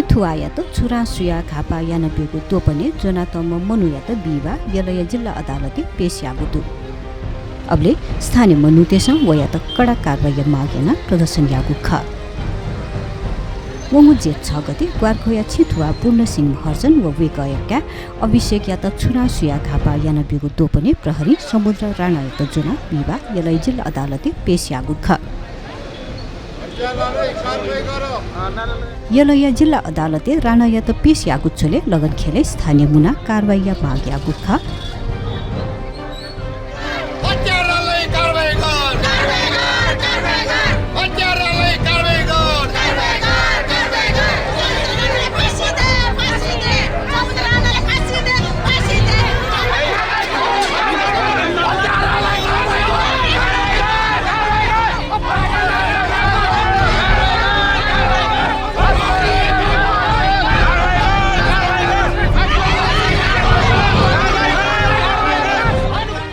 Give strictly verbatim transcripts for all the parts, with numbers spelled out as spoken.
थुवाःयात छुरां सुयाः घाःपाः यानाब्यूगु द्वपनय् ज्वनातःम्ह मनूयात बिहिबाः यलया जिल्ला अदालतय् पेश याःगु दु। अबलय् स्थानीय मनूतय्सं वयात कडा कारवाहीया माग यानाः प्रदर्शन याःगु खः। वंगु जेठ छ गते ग्वार्खोया छिथुवाः पूर्ण सिंह महर्जन व वय्कःया काय् अभिषेकयात छुरां सुयाः घाःपाः यानाब्यूगु द्वपनय् प्रहरीं समुद्र राणायात ज्वनाः बिहिबाः यलया जिल्ला अदालतय् पेश याःगु खः। यलया जिल्ला अदालतय् राणायात पेश याःगु झ्वलय् लगनखेलय् स्थानीय मुनाः कारवाहीया माग याःगु खः।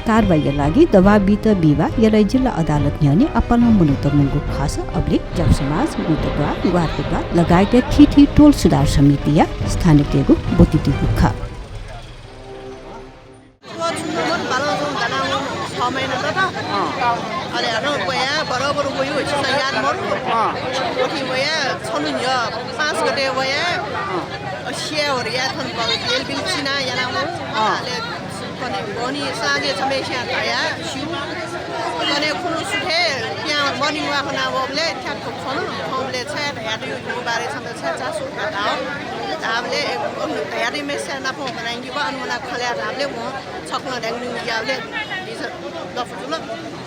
कारवाहीया लागि दबाब बीत बिहिबाः यलया जिल्ला अदालत न्ह्यःने आपालं मनूत मुंगु खःसा अबलय् ज्यापु समाज, गुदद्वाः, ग्वार्खुद्वाः लगायतया थीथी टोल सुधार समितिया स्थानीयतय्गु ब्वति दइगु खः। व छुं नं बालं छुं दनाः वं छ महिना दत। अँ। अले हानं वया बराबर वइ, वइसे याद मरु। अँ। उथि वया छन्हु न्ह्यः पाँच गते वया, अँ। स्याये वया थन ब-, बेलबिल चिना याना वं। अँ। अले कने बहनी साँझे छम्हेसिया धया स्यू। कने खुन्हु सुथय् पिहां morning walk याना वःबलय् ठ्याक्क खन। खंबलय् छाय् धयातःगु बारे छन्त छाय् चासो धाः। धाःबलय्, ए, अन धयातःम्हेसिया नाप वनांगु व अन वनाः खँ ल्हाये धाःबलय् वं छकलं ढ्याङढुङ याःबलय् लिसः दफुत जुल।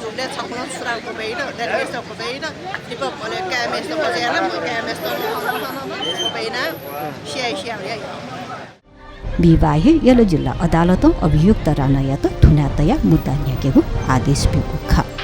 जुबलय् छकलं सुरां क्वब्वय् यात, दरिम्हेसित क्वब्वय् यात, लिपा भले काय्म्हेसित क्वब्वय् याना, काय्म्हेसित क्वब्वय् याना, स्याये स्याये याइ। बिहिबाः हे यल जिल्ला अदालतं अभियुक्त राणायात थुनातयाः मुद्दा न्ह्याकेगु आदेश ब्यूगु खः।